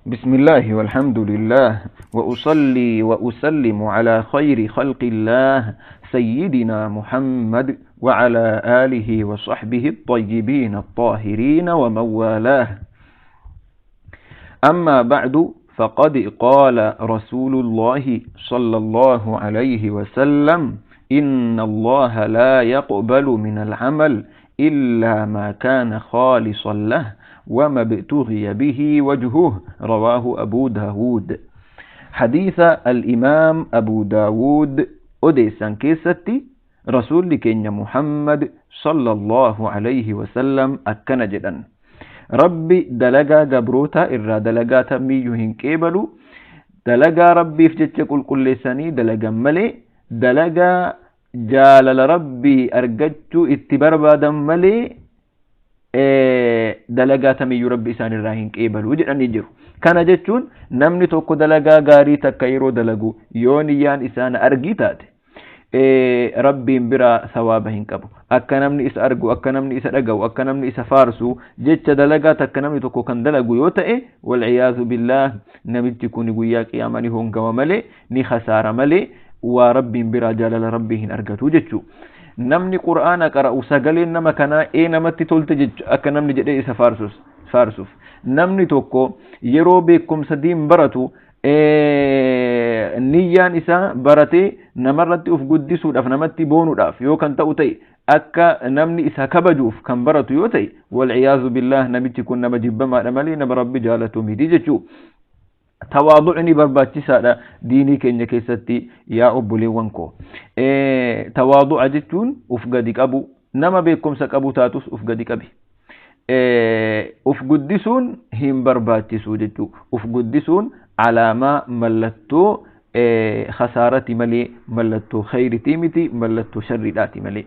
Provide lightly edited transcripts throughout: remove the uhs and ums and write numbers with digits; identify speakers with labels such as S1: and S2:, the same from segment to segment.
S1: بسم الله والحمد لله وأصلي وأسلم على خير خلق الله سيدنا محمد وعلى آله وصحبه الطيبين الطاهرين ومن والاه. أما بعد، فقد قال رسول الله صلى الله عليه وسلم: إن الله لا يقبل من العمل إلا ما كان خالصا له وما ابتغي به وجهه. رواه أبو داود. حديث الإمام أبو داود odeessan keessatti Rasuulli keenya Muhammad sallallahu alayhi wasallam akkana jedhan: Rabbi dalagaa gabrootaa irraa dalagaa tamiyyuu hin qeebalu, dalagaa Rabbiif jecha qulqulleessanii dalagan malee, dalagaa jaalala Rabbii argachuu itti barbaadan malee, dalagaa tamiyyuu Rabbi isaan irraa hin qeebalu jedhanii jiru. Kana jechuun namni tokko dalagaa gaarii takka yeroo dalagu yoo niyyaan isaan argii taate, Rabbiin biraa sawaaba hin qabu. Akka namni isa argu, akka namni isa dhaga'u, akka namni isa faarsu jecha dalagaa takka namni tokko kan dalagu yoo ta'e, walciyaazu billaah, namichi kun guyyaa qiyaamaa ni hongawa malee, ni khasaara malee, waa Rabbiin biraa jaalala Rabbii hin argatu jechuu. Namni Qur'aana qara'u sagaleen nama kanaa namatti tolte jechu akka namni jedhee isa faarsuuf. Namni tokko yeroo beekumsa diin baratu niyyaan isaa baratee namarratti uf guddisuudhaaf, namatti boonuudhaaf yoo kan ta'u ta'e, akka namni isa kabajuuf kan baratu yoo ta'e, walciyaazu billaah, namichi kun nama jibbamaadha malee nama Rabbi jaalatu miti jechuu. Tawaadu'ni barbaachisaadha diinii keenya keessatti, yaa obboleewwan koo. Tawaadu'a jechuun uf gadi qabu. Nama beekumsa qabu taatus uf gadi qabi. Uf guddisuun hin barbaachisu jechuu. Uf guddisuun alaamaa, mallattoo khasaarati malee mallattoo khayritii miti, mallattoo sharriidhaati malee.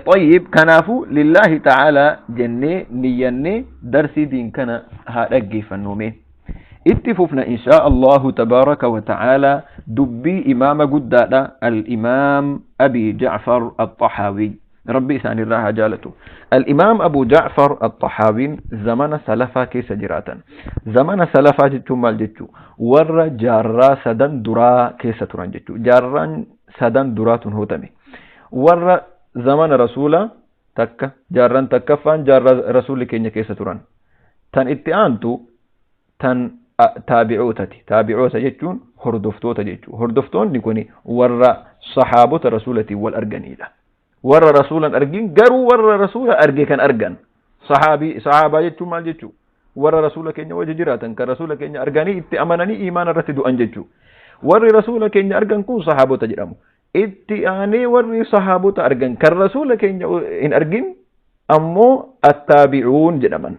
S1: طيب، kanaafuu lillaahi ta'aalaa jennee niyyannee darsii diin kana haa dhaggeeffannume. Itti fufna inshaa Allahu tabaaraka wa ta'aalaa dubbii imaama guddaadha, al-imaam Abi Ja'far al-Taxaawi. Rabbi isaanirraa haa jaalatu. Al-imaam Abu Ja'far al-Taxaawiin zamana salafaa keessa jiraatan. Zamana salafaa jechuun maal jechuu? Warra jaarraa sadan duraa keessa turan jechuu. Jaarraan sadan duraa tun hootame. Warra zamana Rasuula takka, jaarraan takkaffaan jaarraa Rasuulli keenya keessa turan. Tan itti aantu tan taabi'ootati. Taabi'oota jechuun hordoftoota jechuu. Hordoftoonni kun warra sahaabota Rasuulatiin wal arganidha. Warra Rasuulan argin garuu warra Rasuula arge kan argan. Sahaabii, sahaabaa jechuun maal jechuu? Warra Rasuula keenya wajji jiraatan, kan Rasuula keenya arganii itti amananii imaana irratti du'an jechuu. Warri Rasuula keenya argan kun sahaabota jedhamu. Itti aanee warri sahaabota argan kan Rasuula keenya hin argin ammoo attaabi'uun jedhaman.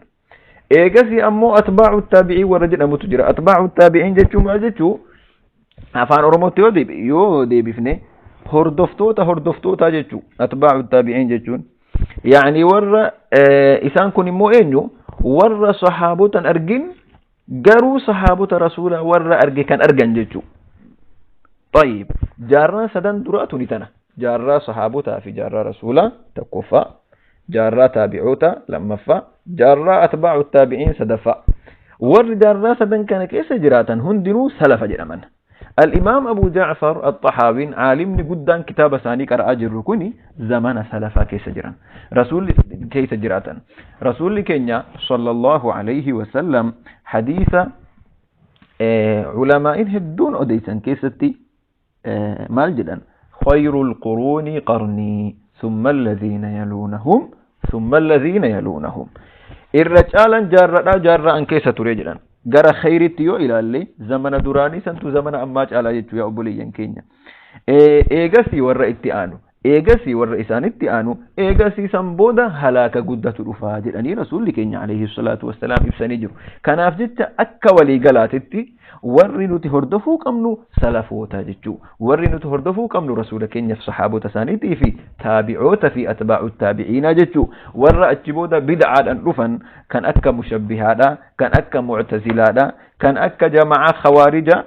S1: Eegasii ammoo atbaa'u taabi'iin warra jedhamutu jira. Atbaa'u taabi'iin jechuun maal jechuu? Afaan Oromootti yoo deebifne, hordoftoota hordoftootaa jechuu atbaa'u taabi'iin jechuun. Yaani warra isaan kun immoo eenyu? Warra sahaabotan argin garuu sahaabota Rasuulaa warra arge kan argan jechuu. طيب، jaarraa sadan duraa tuni tana. Jaarraa sahaabotaa fi jaarraa Rasuulaa tokkoffaa, jaarraa taabi'oota lammaffaa, jaarraa atbaa'u taabi'iin sadaffaa. Warri jaarraa sadan kana keessa jiraatan hundinuu salafa jedhaman. Al-Imaam Abu Ja'far Al-Taxaawiin, caalimni guddaan kitaaba isaanii qara'aa jirru kuni, zamana salafaa keessa jiran. Rasuulli keessa jiraatan. Rasuulli keenya sallallahu alayhi wasallam hadiisa culamaa'in hedduun odeysan keessatti maal jedhan? خير القرون قرني ثم الذين يلونهم ثم الذين يلونهم. Irra caalan jaarradhaa jaarraa an keessa ture jedhan. Gara khayritti yoo ilaalle, zamana duraanii santu zamana ammaa caalaa jechuu, yaa obboleeyyan keenya. Eegasii warra itti aanu, eegasii warra isaanitti aanu, eegasii san booda halaaka guddatu dhufaa jedhanii Rasuulli keenya alayhi salaatu wassalaam ibsanii jiru. Kanaaf jecha akka waliigalaatitti warri nuti hordofuu qabnu salafoota jechuu. Warri nuti hordofuu qabnu Rasuula keenyaaf, sahaabota isaaniitii fi taabi'oota fi atbaa'u taabi'iinaa jechuu. Warra achi booda bid'aadhaan dhufan kan akka mushabbihaadha, kan akka mu'tazilaadha, kan akka jama'aa khawaarija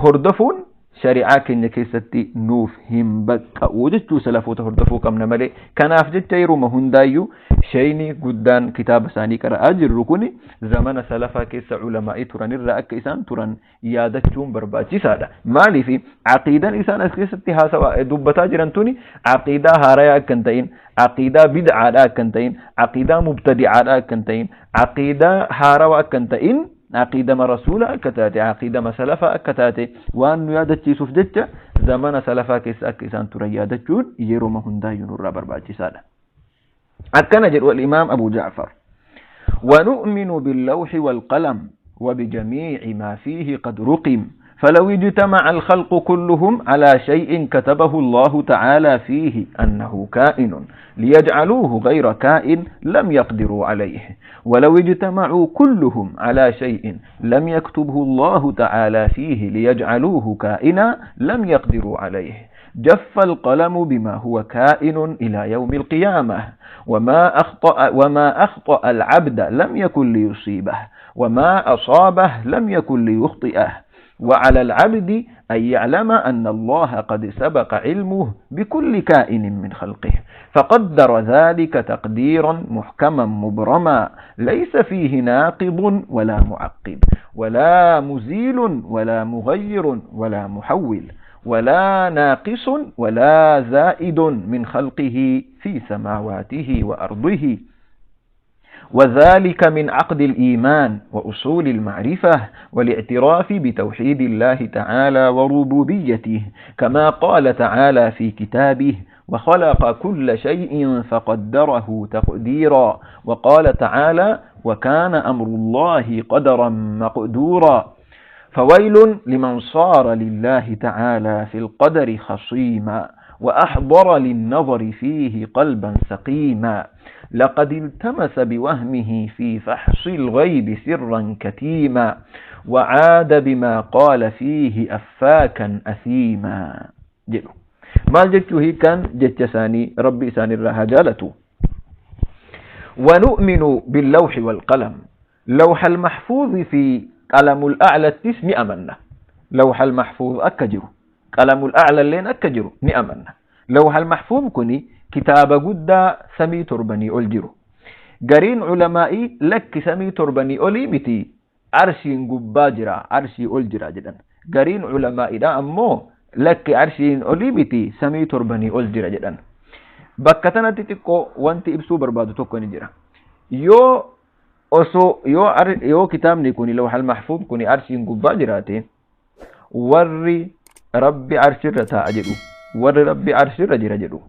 S1: hordofuun Shari'aa keenya keessatti nuuf hin baqqa'u jechuu salafoota hordofuu qabna malee. Kanaaf jecha yeruma hundaayyuu shayni guddaan kitaaba isaanii qara'aa jirru kun zamana salafaa keessa ulamaa'ii turanirraa akka isaan turan yaadachuun barbaachisaadha. Maaliif aqiidaan isaan as keessatti haasawaa dubbataa jiran tuni aqiidaa haarayaa akka hin ta'in, aqiidaa bid'aadhaa akka hin ta'in, aqiidaa mubtadi'aadhaa akka hin ta'in, aqiidaa haarawaa akka hin ta'in, aqiidama rasuula akka taate, aqiidama salafaa akka taate waan nu yaadachiisuuf jecha zamana salafaa keessa akka isaan turan yaadachuun yeroma hundaayyuu nurraa barbaachisaadha. Akkana jedhu al-Imaam Abu Ja'far. ونؤمن باللوح والقلم وبجميع ما فيه قد رقم فلو اجتمع الخلق كلهم على شيء كتبه الله تعالى فيه أنه كائن ليجعلوه غير كائن لم يقدروا عليه ولو اجتمعوا كلهم على شيء لم يكتبه الله تعالى فيه ليجعلوه كائنا لم يقدروا عليه جف القلم بما هو كائن إلى يوم القيامة وما أخطأ العبد لم يكن ليصيبه وما أصابه لم يكن ليخطئه وعلى العبد أن يعلم أن الله قد سبق علمه بكل كائن من خلقه فقدر ذلك تقديرا محكما مبرما ليس فيه ناقض ولا معقب ولا مزيل ولا مغير ولا محول ولا ناقص ولا زائد من خلقه في سماواته وأرضه وذلك من عقد الإيمان وأصول المعرفة والاعتراف بتوحيد الله تعالى وربوبيته كما قال تعالى في كتابه وخلق كل شيء فقدره تقديرا وقال تعالى وكان أمر الله قدرا مقدورا فويل لمن صار لله تعالى في القدر خصيما وأحضر للنظر فيه قلبا سقيما لقد التمس بوهمه في فحص الغيب سرا كتيما وعاد بما قال فيه أفاكا أثيما jedhu. Maal jechuu hiikaan jecha isaanii Rabbi isaanirraa haa jaalatu. ونؤمن باللوح والقلم لوح المحفوظ في قلم الأعلى ni amanna. لوح المحفوظ akka jiru, قلم الأعلى illeen akka jiru ni amanna. لوح المحفوظ kuni kitaaba guddaa samii torbanii ol jiru. Gariin ulamaa'ii lakki samii torbanii olii miti, arshiin gubbaa jira, arshii ol jira jedhan. Gariin ulamaa'idha ammoo lakki arshiin olii miti, samii torbanii ol jira jedhan. Bakka tanatti xiqqoo wanti ibsuu barbaadu tokko ni jira. Yoo osoo yoo kitaabni kuni lawhal mahfuuz kuni arshiin gubbaa jiraate, warri Rabbi arshirra taa'a jedhu, warri Rabbi arshirra jira jedhu,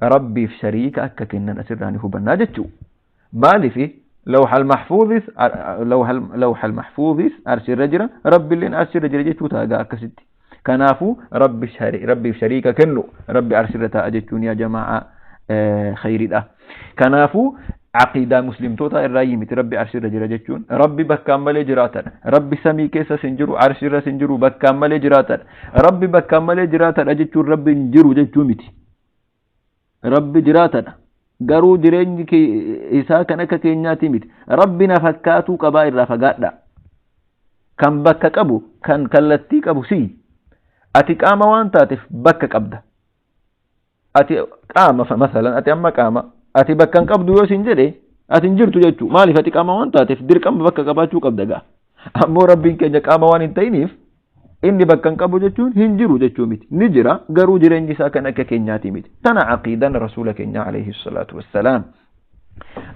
S1: Rabbiif shariika akka kennan asirraa ni hubannaa jechuu. Maaliif lawhal mahfuuzis arshirra jira, Rabbiilleen arshirra jira jechuu taagaa akkasitti. Kanaafuu Rabbiif shariika kennu, Rabbi arshirra taa'a jechuun yaa jamaa'a khayriidha. Kanaafuu aqiidaa muslimtoota irraa miti Rabbi arshirra jira jechuun. Rabbi bakkaan malee jiraatadha. Rabbi samii keessa sin jiru, arshirra sin jiru, bakkaan malee jiraatadha. Rabbi bakkaan malee jiraatadha jechuun Rabbi hin jiru jechuu miti. Rabbi jiraatadha. Garuu jireenyi isaa kan akka keenyaati miti. Rabbi na fakkaatuu qabaa irraa fagaadha. Kan bakka qabu, kan kallattii qabu si. Ati qaama waan taateef bakka qabda. Ati qaama masalan ati amma qaama ati bakka hin qabdu yoo sin jedhe ati hin jirtu jechuu. Maaliif ati qaama waan taateef dirqama bakka qabaachuu qabda gaa. Ammoo Rabbiin keenya qaama waan hin ta'iniif inni bakka hin qabu jechuun hin jiru jechuu miti. Ni jira, garuu jireenyi isaa kan akka keenyaati miti. Tana aqiidaan rasuula keenya alayhi salaatu wassalaam.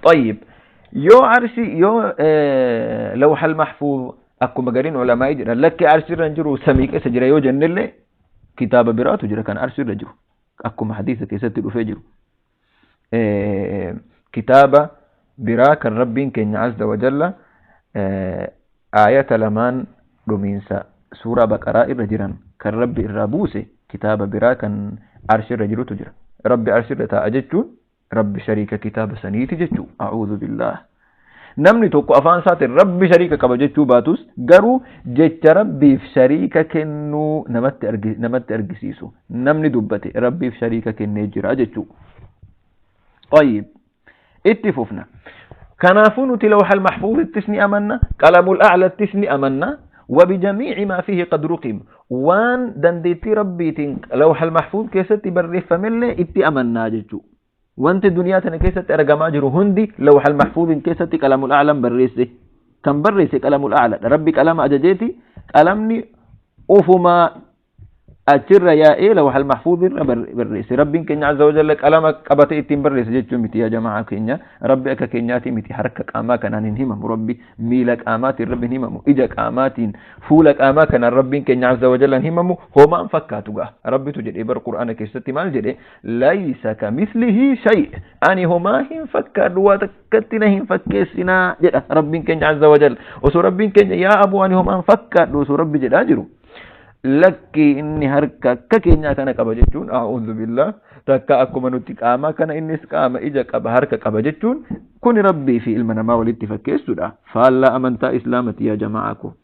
S1: طيب yoo arshi yoo lawhal mahfuuz akkuma gariin ulamaa jedhan lakki arshirra hin jiru, samii keessa jira yoo jennellee, kitaaba biraatu jira kan arshirra jiru akkuma hadiisa keessatti dhufee jiru. Kitaaba biraa kan Rabbiin keenya azza wa jalla aayata lamaan dhumiinsa suuraa Baqaraa irra jiran kan Rabbi irraa buuse, kitaaba biraa kan arshirra jirutu jira. Rabbi arshirra taa'a jechuun Rabbi shariika kitaaba saniiti jechuu. A'uudhu billaah. Namni tokko afaan isaatiin Rabbi shariika qaba jechuu baatus garuu jecha Rabbiif shariika kennuu namatti argisiisu namni dubbate Rabbiif shariika kennee jira jechuu. طيب itti fufna. Kanaafuu nuti lawhal mahfuuzittis ni amanna, qalamul a'lattis ni amanna. وبجميع ما فيه قد رقم. Waan dandeettii Rabbiitiin lawhal mahfuuz keessatti barreeffamellee itti amannaa jechuudha. Wanti duniyaa tana keessatti argamaa jiru hundi lawhal mahfuuziin keessatti qalamul a'lam barreesse. Kan barreesse qalamul a'ladha. Rabbi qalama ajajeeti qalamni ufumaa achirra yaa'ee lawhal mahfuuzirra barreesse. Rabbiin keenya azza wajalla qalama qabatee ittiin barreesse jechuun miti yaa jamaa keenya. Rabbi akka keenyaati miti, harka qaamaa kanaan hin himamu. Rabbi miila qaamaatiin Rabbi hin himamu. Ija qaamaatiin, fuula qaamaa kanaan Rabbiin keenya azza wajalla hin himamu. Homaan fakkaatu gaa. Rabbitu jedhee bar Qur'aana keessatti maal jedhe? Laysa kamislihi shay. Ani homaa hin fakkaadhu, waa takkatti na hin fakkeessinaa jedha Rabbiin keenya azza wajalla. Osoo Rabbiin keenya yaa aboo ani homaan fakkaadhu osoo Rabbi jedhaa jiru, lakki inni harka akka keenyaa kana qaba jechuun a'uudhu billah, takka akkuma nuti qaamaa kana innis qaama ija qaba harka qaba jechuun kuni Rabbii fi ilma namaa walitti fakkeessuudha. Faallaa amantaa Islaamati yaa jamaa ko.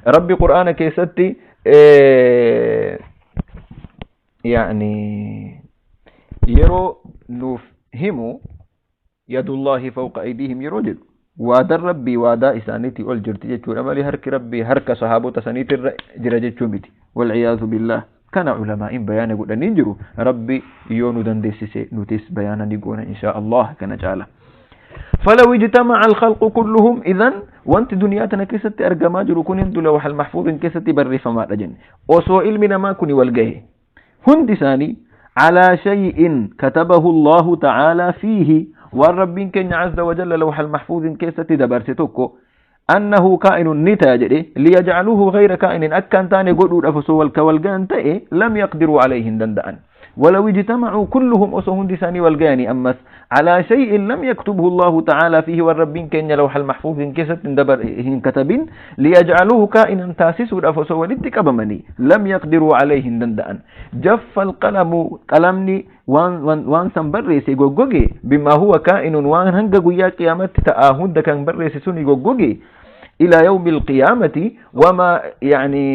S1: Rabbi Qur'aana keessatti yaani yeroo nuuf himu yadullaahi fawqa aydiihim yeroo jedhu, waadaan Rabbii waadaa isaaniitii ol jirti jechuudha malee harki Rabbii harka sahaabota saniitirra jira jechuu miti. Walciyaazu billaah. Kana ulamaa'in bayaana godhanii jiru. Rabbi yoo nu dandeessise nutis bayaana ni goona inshaa Allah kana caala. فلو اجتمع الخلق كلهم إذن وانت دنيا تنا كيستي أرجما جرو كن هندو لوح المحفوظ كيستي بري فما رجن وسو علمنا ما كوني والجه هند ثاني على شيء كتبه الله تعالى فيه والرب كن عز وجل لوح المحفوظ كيستي دبرستوكو أنه كائن نتاجر ليجعلوه غير كائن أكان تاني قدود أفسو والكوالجان تأي لم يقدروا عليه دندأن. ولو اجتمعوا كلهم أسوهن دساني والجاني أمس على شيء لم يكتبه الله تعالى فيه والرب كن لوح المحفوظ كيست دبر كتب ليجعلوه كائنا تاسس أفسو ولتك أبمني لم يقدروا عليه دندأن. جف القلم قلمني وان وان سنبريسي غوغوغي بما هو كائن وان هنغ غيا قيامت تآهند كان بريسي سوني غوغوغي إلى يوم القيامة وما يعني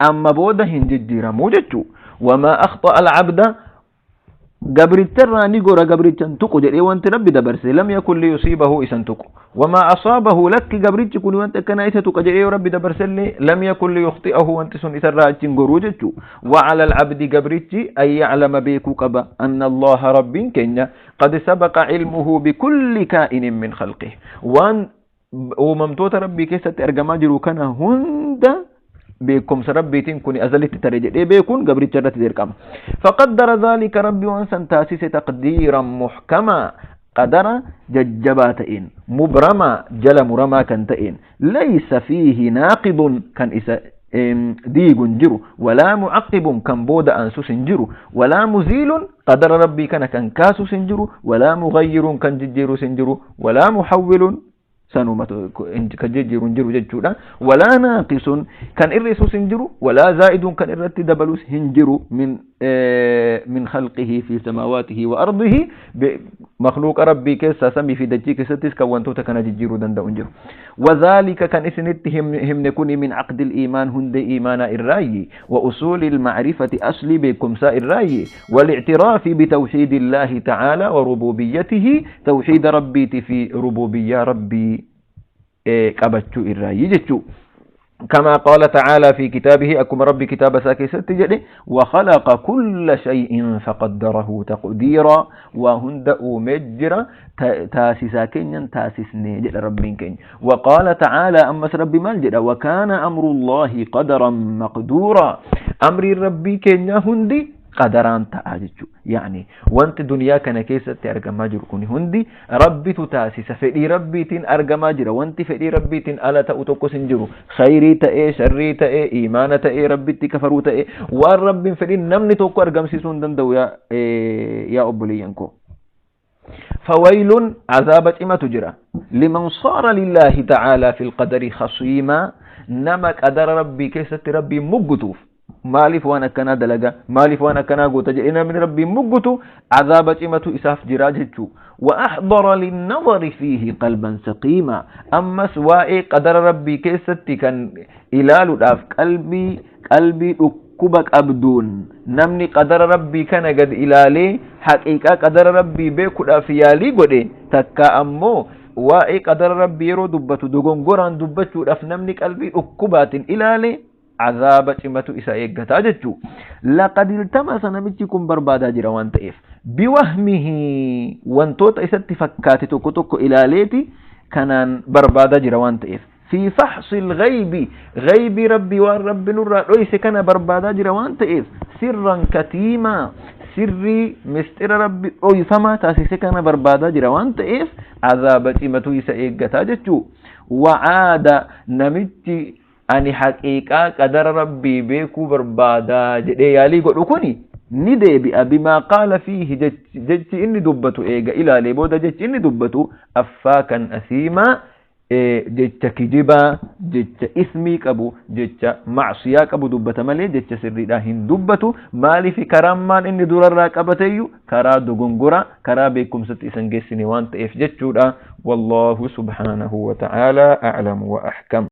S1: أما بوده هنجدير موجتو. وما أخطأ العبد قبر نيغورا قبر تنتقو جري وانت ربي دبرسي لم يكن ليصيبه إسنتقو. وما أصابه لك قبر تكون وانت كان إسنتقو جري ربي دبرسي لم يكن ليخطئه وانت سن إسراء تنغروجتو. وعلى العبد قبرتي أن يعلم بيكو قبا أن الله رب كenya قد سبق علمه بكل كائن من خلقه. وان uumamtoota Rabbii keessatti argamaa jiru kana hunda beekumsa Rabbiitiin kun azalitti tare jedhee beekuun gabricha irratti dirqama. Faqaddara dhaalika Rabbi waan san taasise taqdiiran muhkamaa qadara jajjabaa ta'een mubramaa jala muramaa kan ta'een laysa fiihi naaqidun kan isa diigun jiru walaa mucaqibun kan booda aansus hin jiru walaa muziilun qadara Rabbii kana kan kaasus hin jiru walaa mughayyirun kan jijjiirus hin jiru walaa muhawwilun sanuma kan jijjiiru hin jiru jechuudha. Walaa naaqisun kan irrisus hin jiru walaa zaa'idun kan irratti dabalus hin jiru min khalqihi fi samaawaatihi wa ardihi makhluuqa Rabbii keessaa samii fi dachii keessattis kan wantoota kana jijjiiruu danda'u hin jiru. وذلك كان إسنت همن كوني من عقد الإيمان هند إيمانا الرأي وأصول المعرفة أصلي بكم سائر الرأي والاعتراف بتوحيد الله تعالى وربوبيته توحيد ربي في ربوبية ربي قبتشو الرأي جتشو. كما قال تعالى في كتابه أكم ربي كتاب ساكي ستجده وخلق كل شيء فقدره تقديرا وهند أمجر تاسسا كنيا تاسسني جد ربي كن. وقال تعالى أما ربي مالجد وكان أمر الله قدرا مقدورا أمر ربي كنيا هندي قدران تاججو. يعني وانت دنيا كان كيسة أرجما جركوني هندي ربي تتاسس فدي ربي تين أرجما جرا وانت فدي ربي تين ألا تأتوكو سنجرو خيري تأي شري تأي إيمان تأي ربي تكفرو تأي والرب فدي نمني توكو أرجم سيسون دندو يا يا أبوليانكو. فويل عذاب إما تجرى لمن صار لله تعالى في القدر خصيما نمك قدر ربي كيسة ربي مجتوف مالف وانا كنا دلقا مالف وانا كنا قوتا جئنا من ربي مقتو عذاب إمتو إساف جراجتو. وأحضر للنظر فيه قلبا سقيما أما سواء قدر ربي كيستي كان إلال الأف قلبي قلبي أكبك أبدون نمني قدر ربي كان قد إلالي حقيقة قدر ربي بيكو أفيالي قدي تكا أمو واء قدر ربي يرو دبتو دوغنغوران دبتو الأف نمني قلبي أكبات إلالي Azaaba cimatu isa eeggataa jechuu. Laqad iltamasa, namichi kun barbaadaa jira waan ta'eef, biwahmihi, wantoota isatti fakkaate tokko tokko ilaaleeti kanaan barbaadaa jira waan ta'eef, fi faxsi lgaybi, gaybii Rabbii, waan Rabbi nurraa dhoyse kana barbaadaa jira waan ta'eef, sirran katiimaa, sirrii misxira Rabbi dhoyfamaa taasise kana barbaadaa jira waan ta'eef, azaaba cimatu isa eeggataa jechuu. Wa'aada, namichi ani haqiiqaa qadara Rabbii beekuu barbaadaa jedhee yaalii godhu kuni ni deebi'a. Bimaa qaala fiihi, jechi inni dubbatu, eega ilaalee booda jechi inni dubbatu, affaakan asiimaa, jecha kijibaa, jecha ismii qabu, jecha macsiyaa qabu dubbata malee jecha sirriidhaa hin dubbatu. Maaliif? Karaan maan inni durarraa qabateeyyu karaa dogongora, karaa beekumsatti isan geessine waan ta'eef jechuudha. Wallaahu subhaanahu wa ta'aalaa a'lamu wa ahkam.